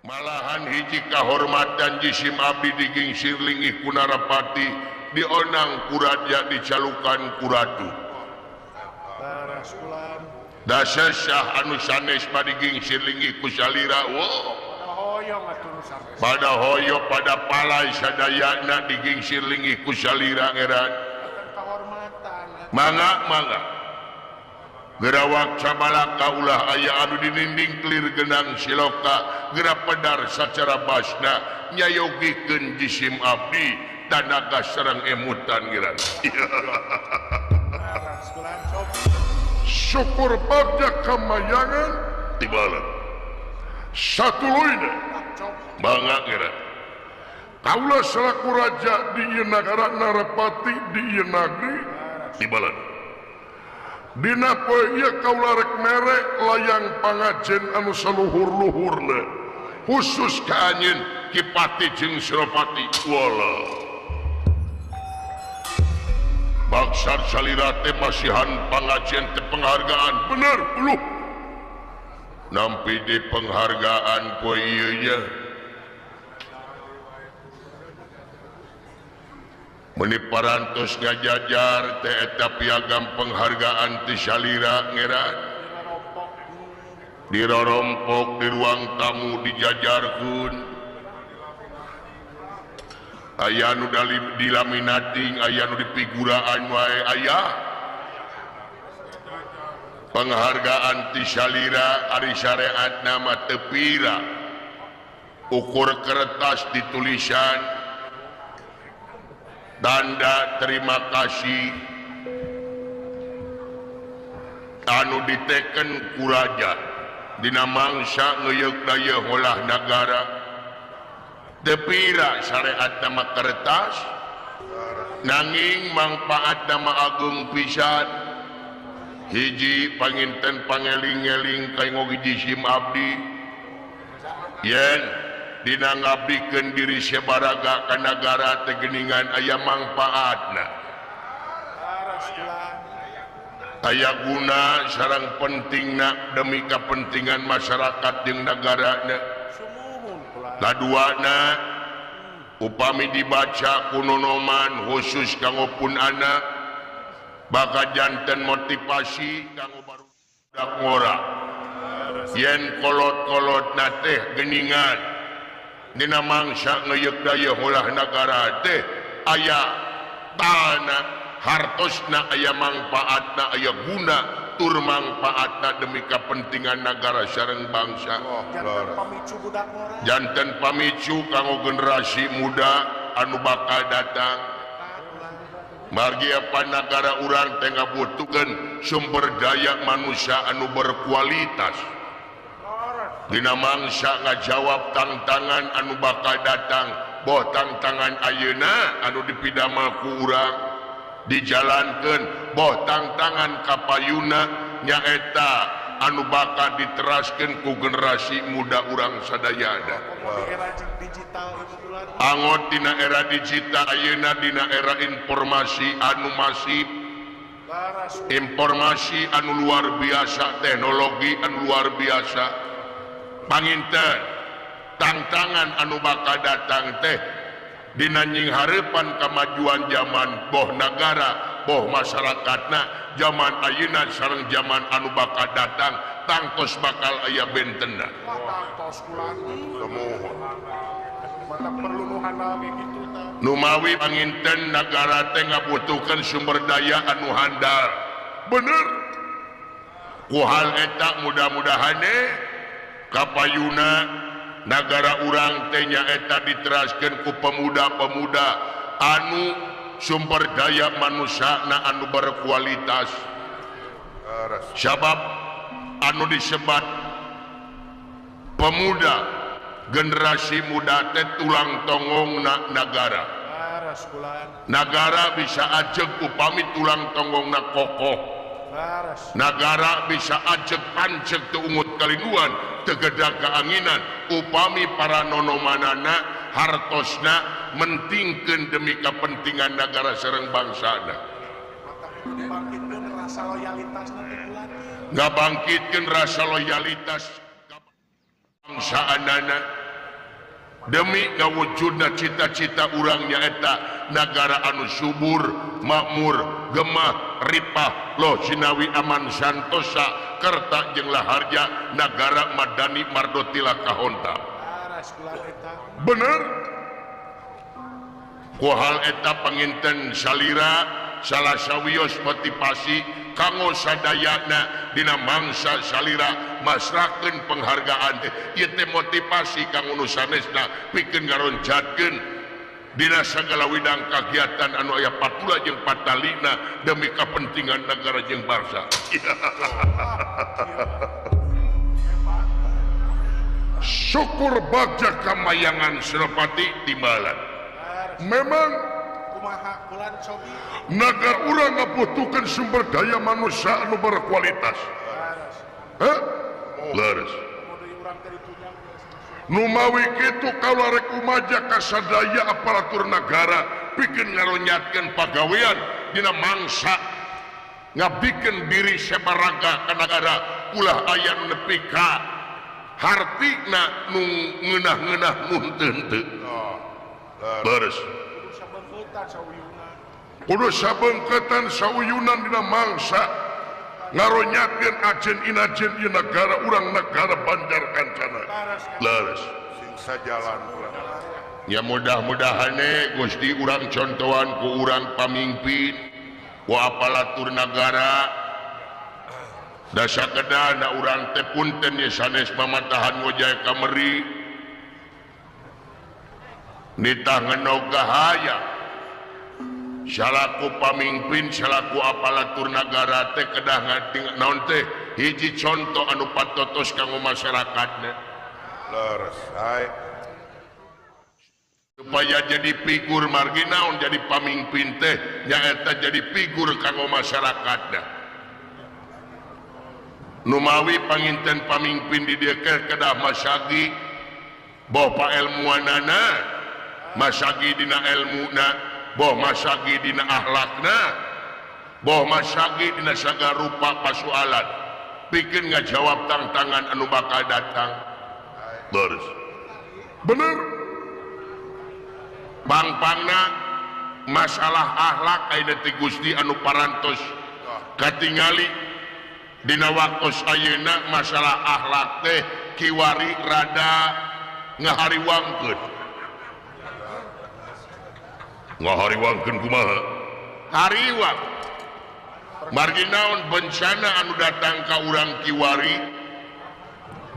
Malahan hiji kahormatan jisim abdi digingsir linggih ku Narapati, dionang ku raja, dicalukan ku ratu. Da sesah anu sanes mah digingsir linggih ku salira. Wow. Pada hoyo, pada palai sadayana digingsir linggih ku salira ngeran. Mangga, mangga. Gerawak cabalaka, ulah aya anu dininding, kelir genang siloka, geura pedar sacara basna nyayogikeun jisim abdi tanaga sareng emutan geran. Syukur bagja kamayangan. Tibalan. Satuluyna. Mangga geran. Kaula selaku raja di ieu nagara, Narapati di ieu nagri. Tibalan. Dina poe ieu kaula rek mere layang pangajen anu saluhur-luhurna khusus ka anjeun, Ki Pati jeung Senopati. Wala. Baksar salira teh masihan pangajen teh penghargaan. Bener uluh. Nampi di penghargaan poe ieu nya. Meni parantos ngajajar teh eta piagam penghargaan ti salira ngeran. Dirorompok di ruang tamu, dijajarkeun. Aya nu dilaminating, aya nu dipiguraan wae aya. Penghargaan ti salira ari syariat nama teu pira. Ukur kertas ditulisan tanda terima kasih anu diteken ku raja dina mangsa ngeuyeuk daya olah nagara. Teu pira syariat nama kertas, nanging mangpaat nama agung pisan. Hiji panginten pangeling-eling kanggo jisim abdi yen dina ngabdikeun diri sabaraga ka nagara teh geuningan aya mangpaatna, aya guna sareng pentingna demi kepentingan masyarakat jeung negarana. Kaduana, upami dibaca ku nonoman, khusus kanggo pun anak, bakal janten motivasi kanggo barudak ngora yen kolot-kolot na teh geuningan dina mangsa ngeuyeuk daya olah nagara teh aya tanah hartosna, aya mangpaatna, aya guna tur mangpaatna demi kepentingan nagara sareng bangsa. Janten pamicu kanggo generasi muda anu bakal datang. Margi apa nagara urang teh ngabutuhkeun sumber daya manusia anu berkualitas dina mangsa ngajawab tantangan anu bakal datang, boh tantangan ayeuna anu dipidamel ku urang dijalankeun, boh tantangan kapayuna nyaeta anu bakal diteraskeun ku generasi muda urang sadayana. Angot dina era digital ayeuna, dina era informasi anu masif, informasi anu luar biasa, teknologi anu luar biasa, panginten tantangan anu bakal datang teh dina nyinghareupan kemajuan zaman, boh nagara boh masyarakatna, zaman ayeuna sareng zaman anu bakal datang tangtos bakal aya bentenna. Numawi panginten nagara teh ngabutuhkeun sumber daya anu handal. Bener. Ku hal eta mudah-mudahan kapayuna nagara urang teh nyaeta diteraskeun ku pemuda-pemuda anu sumber daya manusiana anu berkualitas. Sabab anu disebat pemuda, generasi muda teh tulang tonggongna nagara. Nagara bisa ajeg upami tulang tonggongna kokoh. Nagara bisa ajeg panceg teu ungut kalinduan, teu gedag kaanginan upami para nonomanana hartosna mentingkeun demi kepentingan nagara sareng bangsana. Ngabangkitkeun rasa loyalitas bangsaanana. Demi ngawujudna cita-cita urang nyaeta nagara anu subur, makmur, gemah, ripah, loh jinawi aman santosa, kerta jeung laharja nagara madani mardotila kahonta. Bener. Ku hal eta panginten salira salah sawios motivasi kanggo sadayana dina mangsa salira masrahkeun penghargaan teh ieu teh motivasi kanggo nu sanesna pikeun ngaroncatkeun dina sagala widang kagiatan anu aya patula jeung patalina demi kepentingan negara jeung bangsa. Syukur bagja kamayangan Senopati timbalan. Memang negara urang ngabutuhkeun sumber daya manusia anu berkualitas. Heh? Leres. Numawi kitu kaula rek umaja ka sadaya aparatur nagara pikeun ngaronyatkeun pagawean dina mangsa ngabdikeun diri sabaraga ka nagara ulah aya nu nepi ka hartina nu ngeunah-ngeunah nu henteu-henteu. Leres. Kudu sabengketan sauyunan dina mangsa ngaronyatkeun ajen inajen ieu nagara urang nagara Banjar Kancana. Leres. Sing sajalan ya mudah-mudahan Gusti urang contohan ku urang pamimpin ku aparatur nagara da sakedana urang teh punten ye sanes mamatahan ngojay kameri nitah ngenog gahaya salaku pamimpin salaku aparatur nagara teh kedah ngating naon teh hiji contoh anu patotos kanggo masyarakatna. Leres ai supaya jadi figur margi naon jadi pamimpin teh nyaeta jadi figur kanggo masyarakatna. Numawi panginten pamimpin di dieu kedah masagi boh paelmuanana masagi dina elmuna boh masagi dina akhlakna boh masagi dina sagala rupa pasualan pikeun ngajawab tantangan anu bakal datang. Leres. Bener. Pangpangna masalah akhlak ayeuna teh Gusti anu parantos katingali dina waktos ayeuna masalah akhlak teh kiwari rada ngahariwangkeun. Ngahariwangkeun kumaha? Hariwang. Margi naon bencana anu datang ka urang kiwari,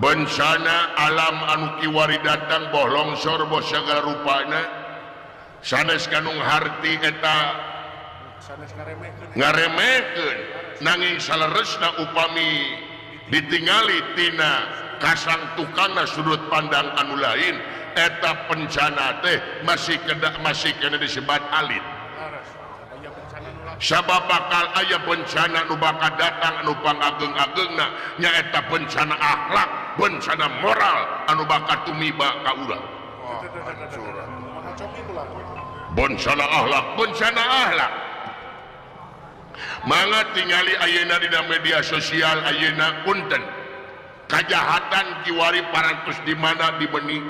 bencana alam anu kiwari datang boh longsor boh sagala rupana sanes kanung harti eta ngaremekeun nanging saleresna upami ditingali tina kasang tukangna sudut pandang anu lain eta bencana teh masih kena disebat alit. Sabab bakal aya bencana nu bakal datang anu pangageng-agengna nyaeta bencana akhlak, bencana moral anu bakal tumiba ka urang. Bencana akhlak, bencana akhlak. Mangga tingali ayeuna dina media sosial ayeuna punten kajahatan kiwari parantos di mana dibeni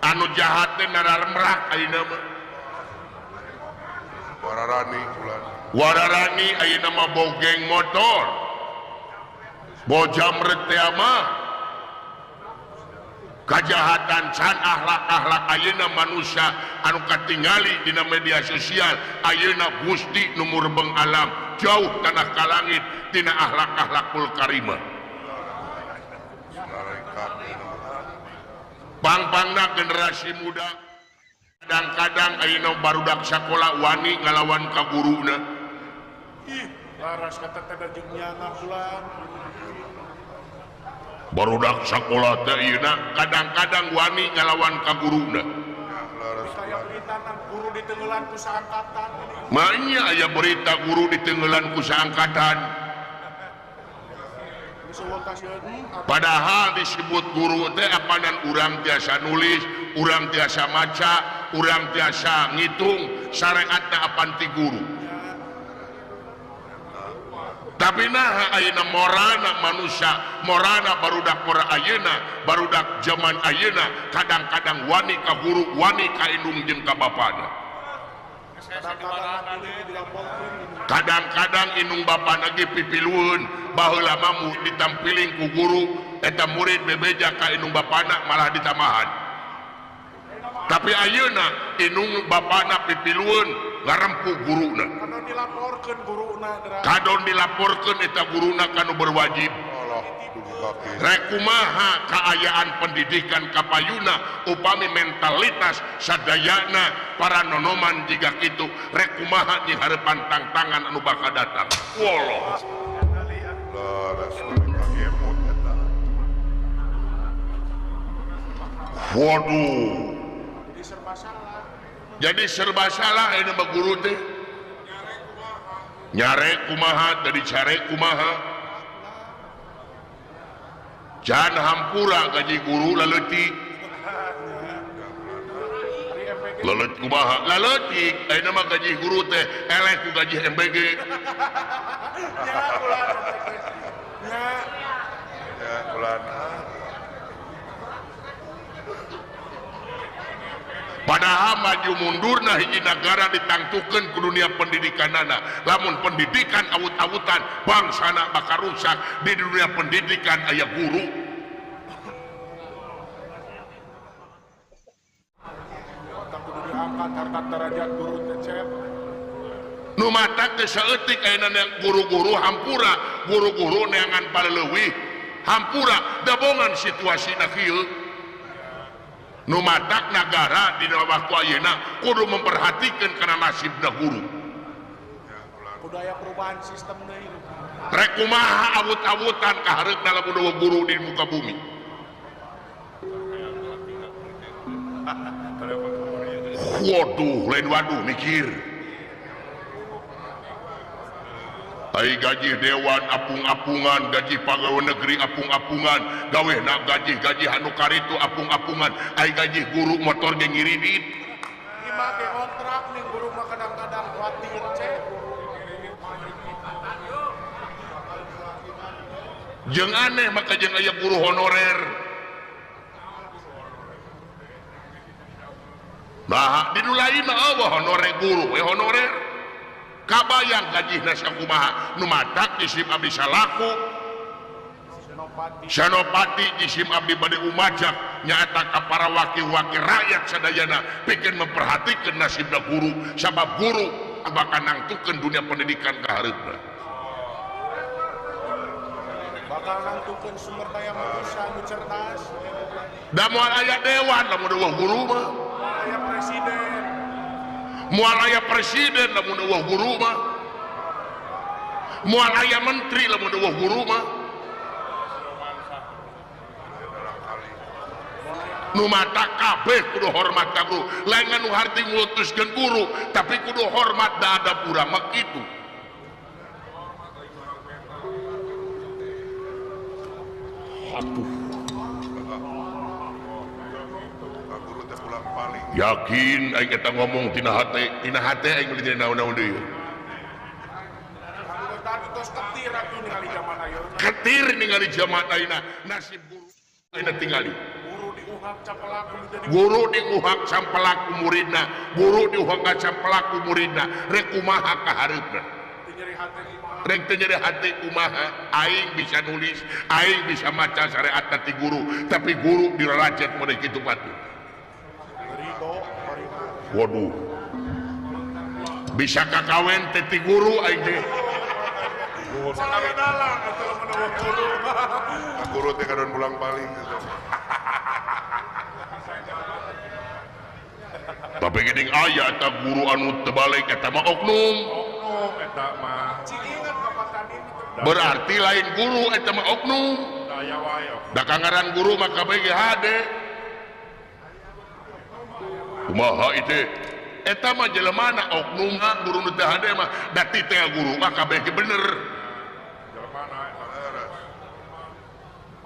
anu jahat teh nararemrak ayeuna mah. Wararani ulah. Wararani ayeuna mah bogeng motor. Bojamret teh mah kajahatan can akhlak-akhlak ayeuna manusia anu katingali dina media sosial ayeuna Gusti nu murbeng alam jauh tanah ka langit tina akhlak-akhlakul karimah. Pang-pangna generasi muda kadang-kadang ayeuna barudak sakola wani ngalawan ka guruna. Ih, laras kata teh jeung nyana ulah. Barudak sakola teh ayeuna kadang-kadang wani ngalawan ka guruna. Guru ditenggelan ku saangkatan. Maenya aya berita guru ditenggelan ku saangkatan. Padahal disebut guru teh apanan urang tiasa nulis, urang tiasa maca, urang tiasa ngitung, syariatna apan ti guru. Tapi nah ayeuna morana manusia, morana barudak mora ayeuna, barudak zaman ayeuna kadang-kadang wani ka guru, wani ka indung jeung ka bapana. Kadang-kadang indung bapana ge pipilueun, baheula mah ditampiling ku guru, eta murid bebeja ka indung bapana malah ditamahan. Tapi ayeuna indung bapana pipilueun ngarempu guruna. Kadon dilaporkeun eta guruna kanu berwajib. Rek kumaha kaayaan pendidikan kapayuna upami mentalitas sadayana para nonoman jiga kitu, rek kumaha nyihareupan tangtangan anu bakal datang. Woloh. Waduh. Jadi serba salah ini mah guru teh. Nyarek kumaha tadi carek kumaha. Jangan hampura gaji guru laleutik. Leuleut kumaha? Laleutik ayeuna mah gaji guru teh eleh ku gaji MBG. Ya, ulan. Padahal maju mundurna hiji nagara ditangtukeun ku dunia pendidikanana. Lamun pendidikan awut-awutan bangsana bakal rusak. Di dunia pendidikan aya guru. Nu matak teh saeutik ayeuna guru-guru hampura, guru-guru neangan paleuwih hampura, dabongan situasina kieu. Nu matak nagara dina waktu ayeuna kudu memperhatikan kana nasibna guru. Kudu aya perubahan sistem deui. Rek kumaha awut-awutan kahareupna lamun eueuh guru di muka bumi. Waduh, lain waduh mikir. Ai gaji dewan apung-apungan, gaji pegawai negeri apung-apungan, gawehna gaji-gaji anu karitu apung-apungan, ai gaji guru motor ge ngiridit. Imah ge kontrak ning guru mah kadang-kadang kuatir cek. Jeung aneh maka jeung aya guru honorer. Nah, di nu lain mah eueuh honorer guru, we honorer. Kabayang gajihna sakumaha nu matak jisim abdi salaku Senopati jisim abdi bade umajak nyaeta ka para wakil-wakil rakyat sadayana pikeun memperhatikeun nasibna guru sabab guru bakal nangtukeun dunia pendidikan ka hareupna, bakal nangtukeun sumber daya manusia anu cerdas. Da moal aya dewan lamun eueuh guru mah, aya presiden moal aya presiden lamun eueuh guru mah, moal aya menteri lamun eueuh guru mah. Nu matak kabeh kudu hormat ka guru, lain anu harti ngutuskeun guru tapi kudu hormat da adab urang mah kitu. Aduh. Yakin aing eta ngomong tina hate aing meuli tina naon-naon deui. Ketir ningali zaman ayeuna nasib guru ayeuna tingali. Guru diuhak sampelaku muridna, guru diuhak sampelaku muridna, rek kumaha ka hareupna. Rek teu nyeri hate kumaha, aing bisa nulis, aing bisa maca syariat ti guru, tapi guru diraracet mun kitu patut. Waduh, bisa kakawen teh ti guru aing teh. Guru teh kadon pulang paling gitu. Tapi geuning aya eta guru anu teu balik eta mah oknum. Oknum eta mah. Berarti lain guru eta mah oknum. Da kangaran guru mah kabeh ge hade. Kumaha itu? Eta mah jelemana oknumna guru nu teu hade mah da titel guru mah kabeh ge bener.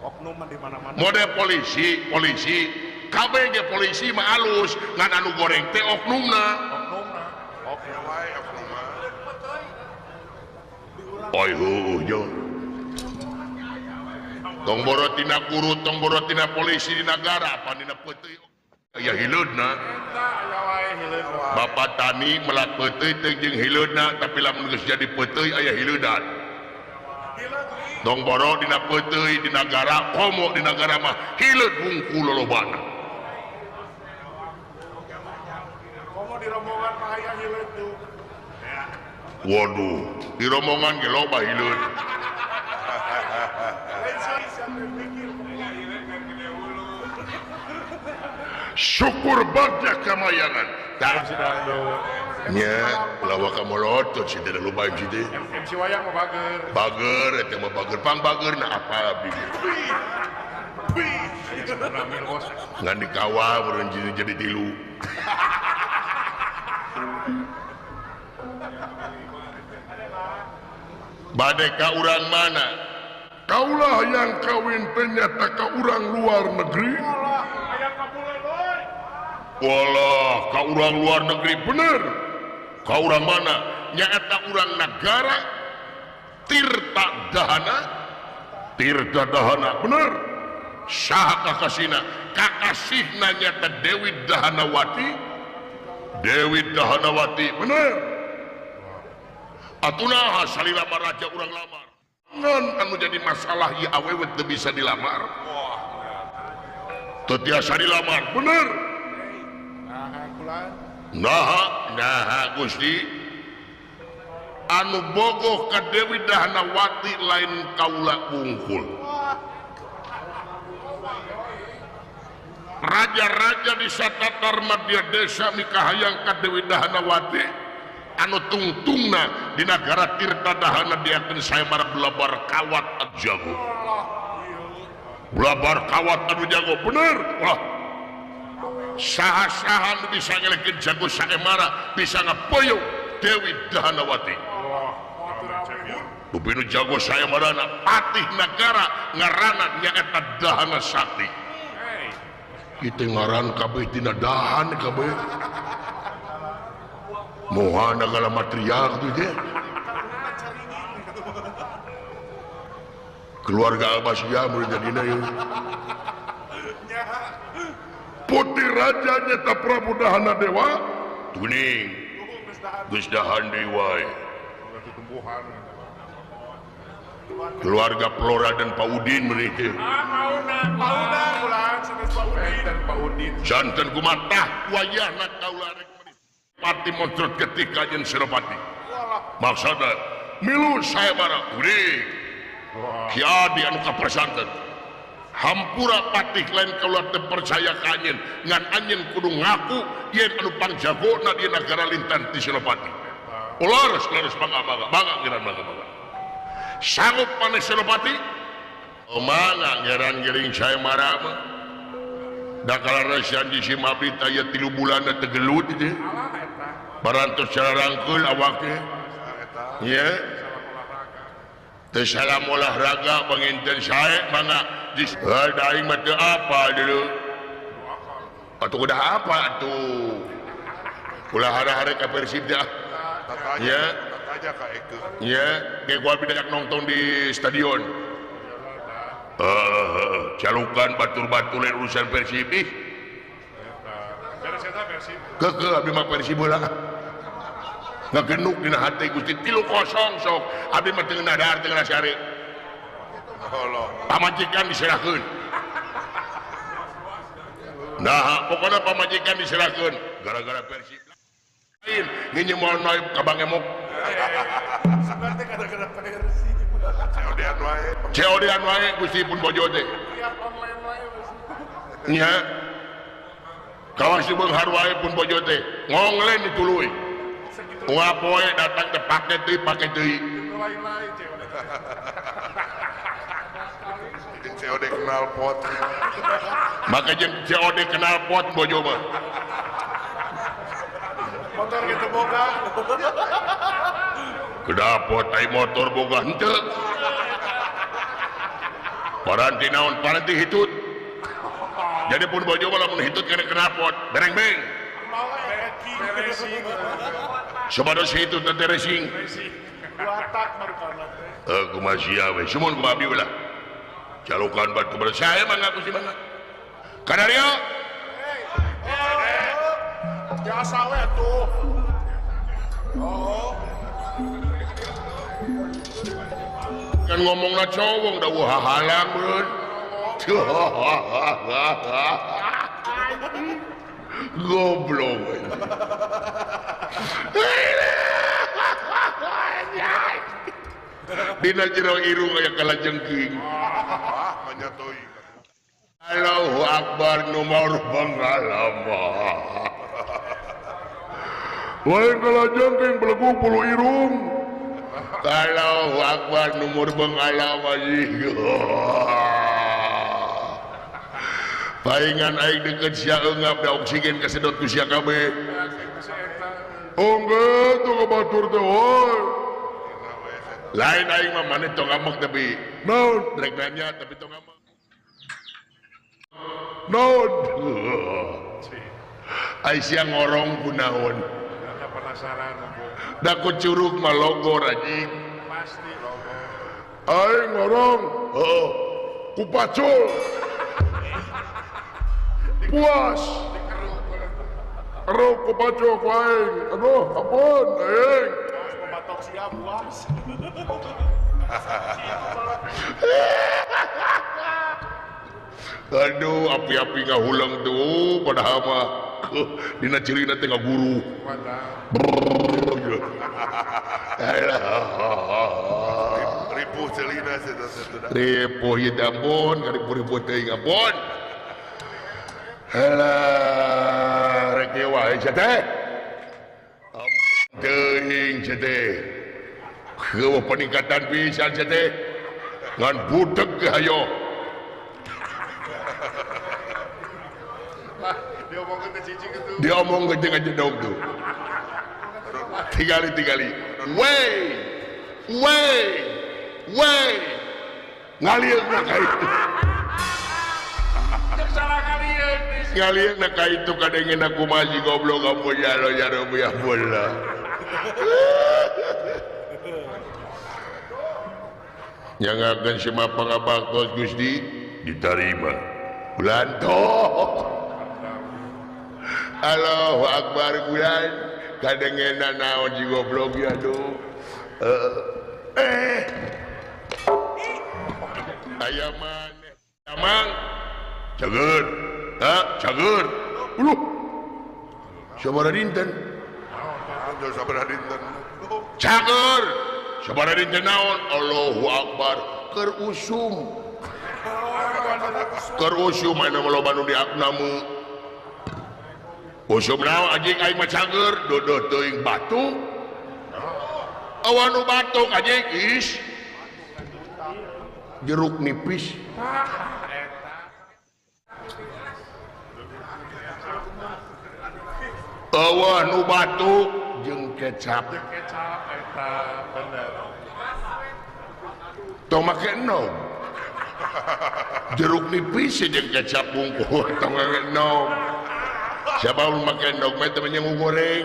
Oknum mah di mana-mana. Mode polisi, polisi kabeh ge polisi mah alus ngan anu goreng teh oknumna. Oknumna. Oknum wae oknum mah. Oi heueuh nya. Tong boro tina guru, tong boro tina polisi di nagara, apa dina peuteuy aya hileudna. Bapak tani melak peuteuy teh jeung hileudna, tapi lamun geus jadi peuteuy aya hileudan. Tong boro dina peuteuy di nagara, komo di nagara mah hileud bungkul lolobana. Komo di rombongan mah aya hileud tuh. Waduh, di rombongan ge loba hileud. Syukur bagja kamayangan. Nya, lawa kamolotot si teh lupa si teh. MC wayang mah bager. Bager eta mah bager, pang bager na apa abdi. Ngan dikawal meureun jadi tilu. Bade ka urang mana? Kaulah yang kawin teh nyata ka urang luar negeri. Walah, ka urang luar negeri bener. Ka urang mana? Nyaeta urang nagara Tirta Dahana. Tirta Dahana bener. Saha kakasihna? Kakasihna nyata Dewi Dahanawati. Dewi Dahanawati bener. Atuh naha salila raja urang lamar. Ngan anu jadi masalah ieu awewe teu bisa dilamar. Teu tiasa dilamar bener. Naha, naha Gusti anu bogoh ka Dewi Dahanawati lain kaula wungkul. Raja-raja di satatar madya desa mikahayang ka Dewi Dahanawati anu tungtungna di nagara Tirta Dahana diakeun saemara belabar kawat anu jago. Belabar kawat anu jago bener. Wah. Saha-saha nu bisa ngelekeun jago saemara bisa ngapoyong Dewi Dahanawati. Bupinu jago saemarana patih nagara ngaranna nyaeta Dahana Sakti. Kitu ngaran kabeh tina dahan kabeh. Moha nagara material kitu teh. Keluarga Abbasiyah mun jadina ieu. Putih raja nyata Prabu Dahana Dewa tuning geus dahan deui wae. Keluarga Flora dan Pak Udin meuni teh. Janten kumatah wayahna kaula rek pati moncrot ketika jeung Senopati. Maksudna milu saebara kuring. Ki Adi anu kapersanten. Hampura patih lain kaula teu percaya ka anjeun, ngan anjeun kudu ngaku yen anu pangjagona di nagara Lintan ti Senopati. Ular leres mangga mangga mangga ngeran mangga mangga. Sanggup maneh Senopati? Oh mangga ngeran gering saemara mah. Da kalarasian di si Mabdi teh 3 bulan teh gelut teh. Barantos cararangkeul awak teh. Nya. Teu salam olahraga panginten sae mangga. Daing mah teu apa dulu. Atuh udah apa atuh? Ulah hara-hara ka Persib teh. Ya, ya, kayak gua banyak nonton di stadion. Calukan batur-batur lain urusan Persib ih. Keke abdi mah Persib heula. Ngagenuk dina hate Gusti 3-0 sok. Abdi mah teu ngadar teu ngasare. Pamajikan diserahkeun. Nah, pokoknya pamajikan diserahkeun gara-gara Persib. Lain nginjem moal naik ka Bang Emok. Sebenarnya gara-gara Persib. COD-an wae. COD-an wae Gusti pun bojo teh. Nya. Kawas beunghar wae pun bojo teh. Ngonglen dituluy. Unggal poe datang teh paket deui paket deui. Lain-lain COD. Jeung COD kenal pot. Maka jeung COD kenal pot bojo mah. Motor gitu boga. Kedapot ai motor boga henteu. Paranti naon paranti hitut. Jadi pun bojo mah lamun hitut kena knalpot, bereng-beng. Supados hitut teh racing. Dua tak marukana teh. Eh kumaha sia we sumon kumaha abdi lah. Jalukan batu ber saya mangga ku si mangga. Kanario. Biasa we tuh. Oh. Kan ngomongna cowong da wah halang beun. Goblok. Dina jero irung aya kalajengking. Ah, manya teuing. Allahu Akbar nomor pengalaman. Lain kalajengking belegug bulu irung. Allahu Akbar nomor pengalaman. Palingan aing deket sia eungap da oksigen kasedot ku sia kabeh. Ongge tuh kabatur teh hoi. Lain aing mah maneh tong ngambek tapi naon rek nanya tapi tong ngambek. Naon? Ai sia ngorong ku naon? Penasaran da ku curug mah logor anjing. Pasti logor. Aing ngorong heuh ku pacul. Puas. Eruk ku pacul ku aing. Aduh, ampun aing. Pembatok sia puas. Aduh, api-api ngahuleng tuh padahal mah dina cirina teh ngaguru. Ripuh celina sia. Ripuh ieu teh ampun, karipuh-ripuh teuing ampun. Halah, rek ieu wae sia teh. Teuing sia teh. Heueuh peningkatan pisan sia teh. Ngan budeg ge hayo. Diomongkeun teh cicing kitu. Diomongkeun teh ngajedog tuh. Tingali-tingali. Wey. Wey. Wey. Ngalieuna ka itu. Salah ngalieun. Ngalieuna ka itu kadengena kumaha si goblok ampun ya Allah ya Rabbi ya Allah. Nyangakeun si mah pangabaktos Gusti diterima. Bulan toh. Allahu Akbar bulan kadengena naon si goblok ya aduh. Aya maneh amang cager. Ha, cager. Uluh. Sabaraha dinten? Naon sabaraha dinten? Cager. Sabaraha dinten naon? Allahu Akbar. Keur usum. Keur usum anu loba nu diaknamu. Usum naon anjing aing mah cager, dodoh teuing batuk. Awan nu batuk anjing is. Jeruk nipis. Awan nu batuk jeung kecap. Jeung kecap eta bener. Tong make enog. Jeruk nipis jeung kecap bungkus tong make enog. Siapa mun make endog mah teh nyengu goreng.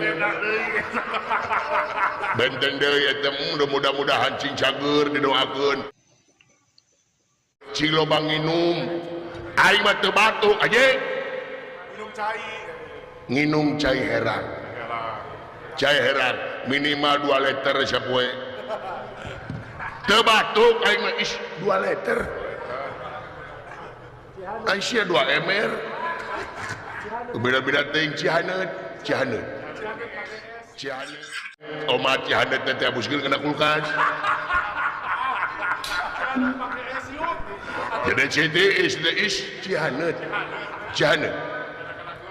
Benten deui eta mudah-mudahan cing cager didoakeun. Cing loba nginum. Aing mah teu batuk anjing. Minum cai. Nginum cai herang. Cai herang minimal 2 liter sapoe. Teu batuk aing mah is 2 liter. Aing sia 2 ember. Beda-beda teuing Cihaneut, Cihaneut. Cihaneut. Omat Cihaneut teh abuskeun kana kulkas. Jadi citi is the is Cihaneut. Cihaneut.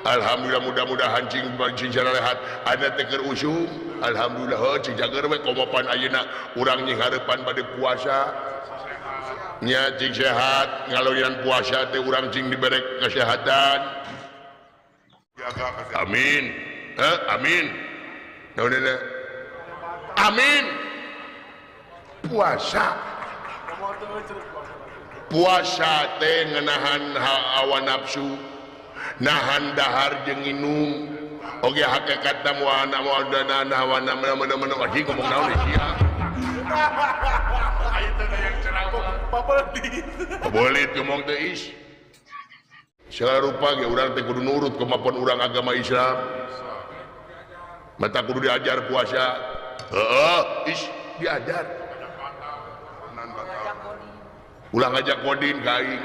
Alhamdulillah mudah-mudahan cing cing sarehat aya teh keur usum. Alhamdulillah heuh cing jager we komopan ayeuna urang nying hareupan bade puasa. Nya cing sehat ngaloyan puasa teh urang cing dibere kesehatan. Amin. Amin. Amin. Puasa. Puasa teh ngenahan hawa nafsu, nahan dahar jeung nginum. Oge hakikatna moal dana hawa mana-mana anjing ngomong naon sia. Boleh ngomong teh is. Segala rupa ge urang teh kudu nurut kemampuan urang agama Islam. Mata kudu diajar puasa. Heeh, is diajar. Ulah ngajak kodin ka aing.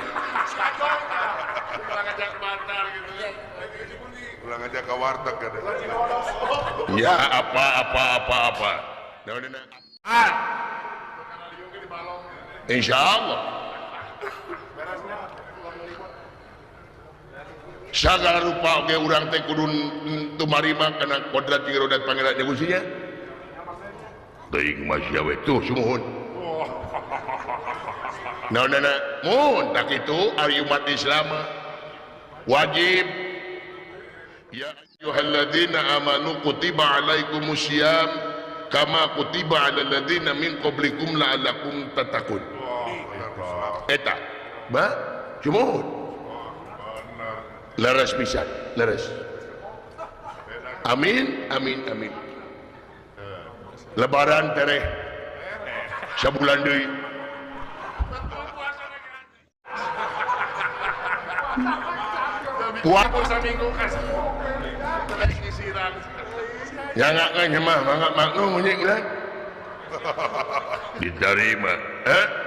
Ulah ngajak bantar gitu. Ulah ngajak ka warteg kada. Ya apa apa apa apa. Insyaallah. Segala rupa oge urang teh kudu tumarima kana kodrat jeung rodat pangeran jeung Gusti nya. Teuing mah sia we tuh sumuhun. Naonana mun tak kitu ari umat Islam wajib ya ayyuhalladzina amanu kutiba alaikumusiyam kama kutiba alal ladzina min qablikum la'allakum tattaqun. Eta ba sumuhun. Leres pisan, leres. Amin, amin, amin. Lebaran tereh sabulan deui. Puasa minggu kasih. Ya enggak mah mangga maklum munyi ulah. Diterima,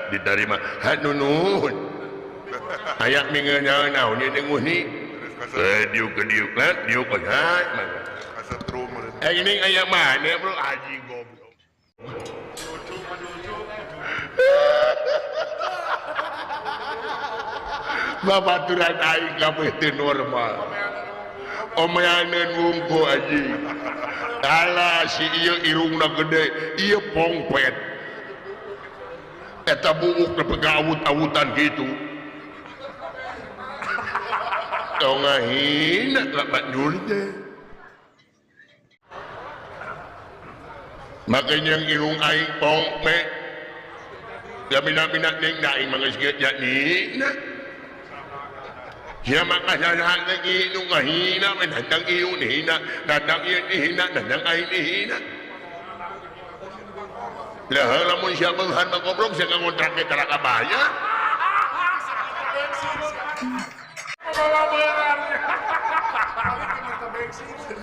diterima. Ha nunuhun. Aya minggu nyaon naon ieu nguni. Diuk diuk lah, diuk ha. Ini aya mana bro haji goblok. Babaturan aing kabeh teu normal. Omeaneun wungku haji. Alah si ieu irungna gede, ieu pongpet. Eta buuk nepi ka awut-awutan kitu. Tong ngahina labat teh. Makanya yang irung aing pongpet. Da mina-mina ning da aing mah geus kieu jadina. Sia maka salah lagi nu ngahina men datang ieu dihina, datang ieu dihina, datang aing dihina. Lah lamun sia beunghan mah goblok sia ngontrak ge tara kabaya.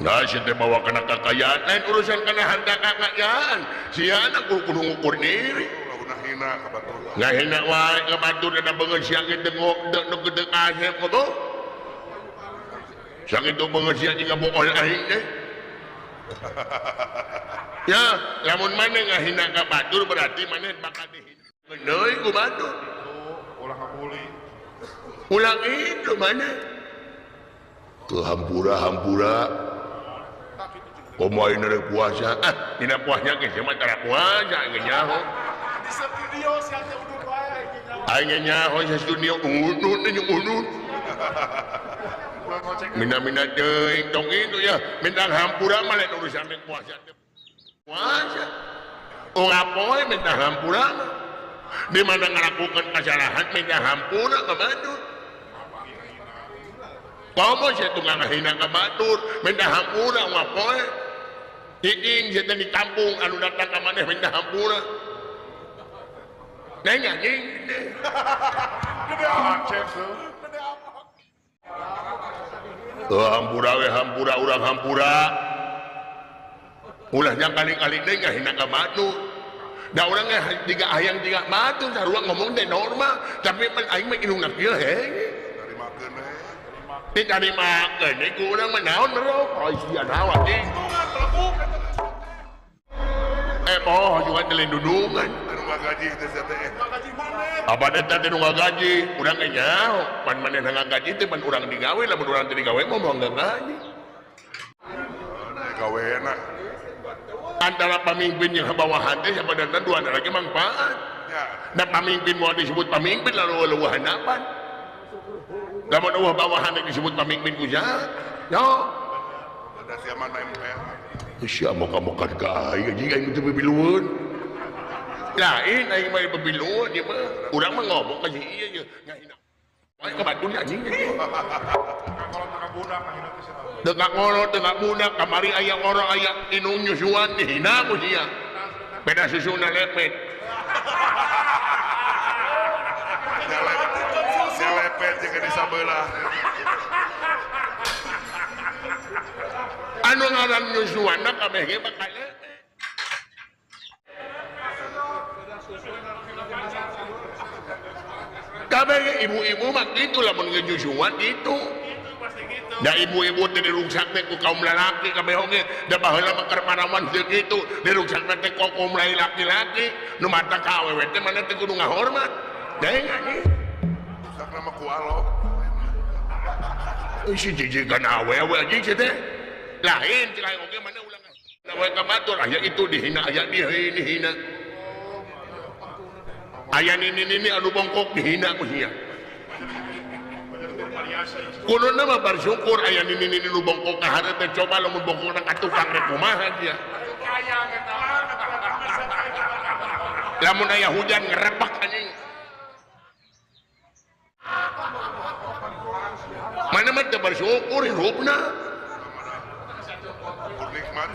Nah, sia teh bawa kana kakayaan, lain urusan kana harta kakayaan. Sia anak kudu ngukur diri. Ngahina ka batur. Ngahina wae ka batur da beungeut sia ge teu nu gede kasep goblok. Sakitu beungeut sia jiga bool aing teh. Ya, lamun maneh ngahina ka batur berarti maneh bakal dihina. Deui ku batur. Ulah ngabuli. Ulah itu maneh. Ke hampura-hampura. Komo aing rek puasa. Ah, dina puasnya ge sia mah tara puasa aing nyaho. Di studio sia teh udud wae aing nyaho sa studio udud jeung udud. Mina-mina teuing tong itu ya, minta hampura mah lain urusan rek puasa teh. Puasa. Ulah poe minta hampura mah. Di mana ngalakukeun kasalahan minta hampura ka batur. Komo sia tukang ngahina ka batur, minta hampura ulah poe. Cicing sia teh di kampung anu datang ka maneh minta hampura. Neng anjing. Gede amat tuh. Oh, hampura we hampura urang hampura. Ulah nya kali-kali deui ngahina ka batur. Da urang ge tiga hayang tiga batur sarua ngomong teh normal, tapi pan aing mah indungna kieu he. Tarimakeun we. Ditarimakeun ku urang mah naon merok. Oh sia naon anjing. Oh juga teh dudungan. Anu ngagaji teh sia teh. Apa eta teh nu ngagaji? Urang ge nyaho, pan manehna ngagaji teh pan urang digawe, lamun urang teu digawe mah moal ngagaji. Gawena. Antara pamimpin jeung bawahan teh sabenerna dua lagi manfaat. Da pamimpin moal disebut pamimpin lalu leuweuh handapan. Lamun eueuh bawahan disebut pamimpin ku saha? Yo. Da sia mah nempel. Sia moka-mokan ka aing anjing aing teu bebilueun. Lain aing mah bebilueun ieu mah. Urang mah ngomong ka si ieu ye ngahina. Wae ka batur anjing. Teu ngolot teu budak kamari aya ngorok aya inung nyusuan dihina ku sia. Beda susuna lepet. Lepet jeung di sabelah. Anu ngaran nyusuanna kabeh ge bakal lepet. Kabeh ibu-ibu mah kitu lamun nyusuan kitu. Da ibu-ibu teh diruksak teh ku kaum lalaki kabeh oge da baheula mah keur parawan teu kitu diruksak teh ku kaum laki-laki nu mata ka awewe teh mana teh kudu ngahormat. Deung anjing. Rusakna mah ku alok. Euy si jijikan awewe anjing si teh. Lain cai oge mana ulah awewe ka batur aya itu dihina aya dihina. Aya nini-nini anu bongkok dihina ku sia. Kuduna mah bersyukur aya nini-nini nu bongkok ka hareup teh coba lamun bongkokna ka tukang rek kumaha dia. Lamun aya hujan ngerepak anjing. Mana mah teu bersyukur hirupna. Nikmat.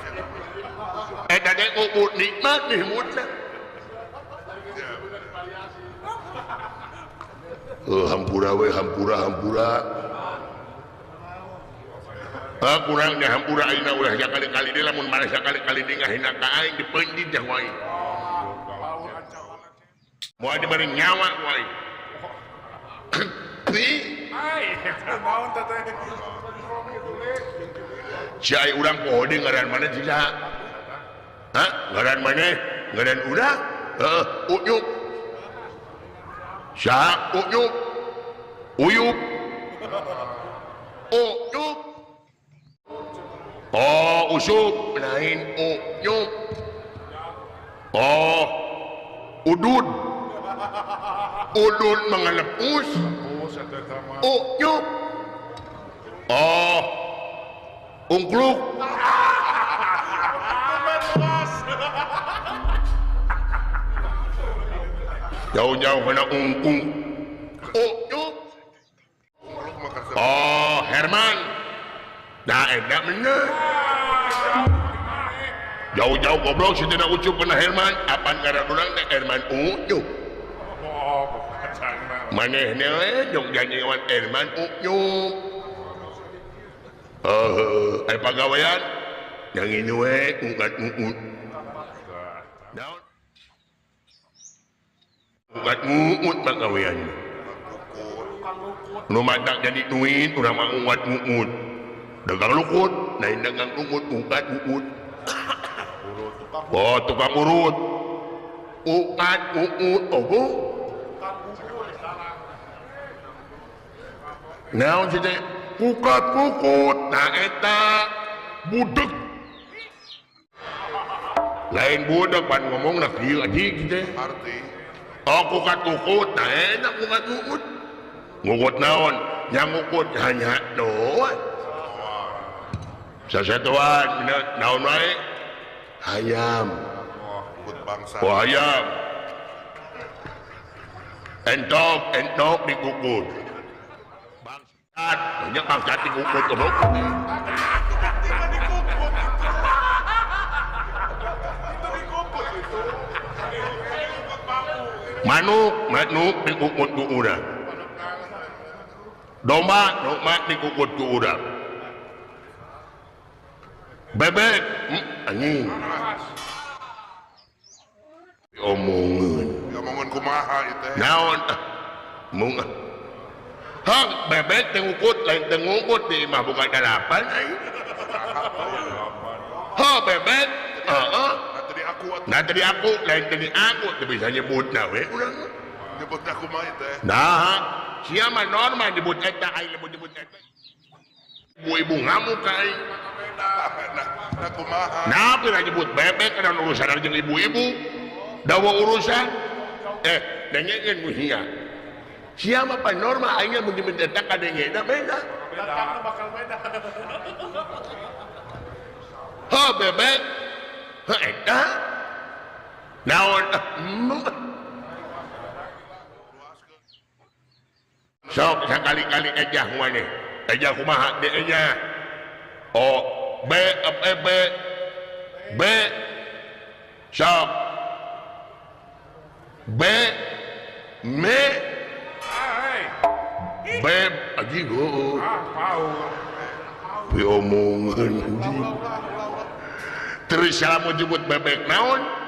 Eta teh kubur nikmat nikmatna. Hampura we hampura hampura. Ah kurang nya hampura ayeuna ulah sakali-kali deui lamun maneh sakali-kali deui ngahina ka aing dipeunjit jah wae. Moal dibari nyawa ku aing. Si ai urang poho deui ngaran maneh si saha? Hah? Ngaran maneh? Ngaran urang? Heeh, Unyuk. Saha Unyuk? Uyup. Unyuk. Oh, usup lain Unyuk. Oh, udud. Udud mengelepus. Unyuk. Oh, ungkluk. Jauh-jauh kena ungkung. Unyuk. Oh, Herman. Nah, enak bener. Jauh-jauh goblok si tina ucup kena Herman. Apaan ngaran urang teh Herman Unyuk. Manehna we jong janjian Herman Unyuk. Aya pagawean yang ini we ungkat uut. Naon? Ungkat uut pagawean. Nu matak jadi duit urang mah ungkat uut. Dagang lukut, lain dagang lukut ungkat uut. Oh, tukang urut. Ungkat uut ogo. Naon sih teh? Kukat kukut, nah eta budeg. Lain budeg pan ngomongna kieu anjing teh. Arti. Oh, kukat kukut, nah eta kukat kukut. Ngukut naon? Nya ngukut hanya doang. Sasatuan naon wae? Hayam. Oh, kukut bangsa. Oh, hayam. Entok, entok dikukut. Banyak bangsa dikukut goblok. Manuk, manuk dikukut ku urang. Domba, domba dikukut ku urang. Bebek, anjing. Diomongeun. Diomongeun kumaha ieu teh? Naon? Mung. Hang bebek teu ngukut, lain teu ngukut di imah buka dalapan aing. Ha bebek, heeh. Nah tadi aku, lain tadi aku teu bisa nyebutna we urang. Nyebutna kumaha ieu teh? Nah, sia mah normal nyebut eta aing lamun nyebut eta. Ibu-ibu ngamuk ka aing. Nah kumaha? Nah, pira nyebut bebek kana urusan jeung ibu-ibu. Dawa urusan dengekeun ku sia. Sia mah pan normal aing mun nyebut eta kadengena beda. Bakal beda. Ha bebek. Ha eta. Naon? Sok sakali-kali ejah maneh. Ejah kumaha de ejah? O B F E B B. Sok B me B anjing heueuh. Piomongan anjing. Terus salah mau jemput bebek naon?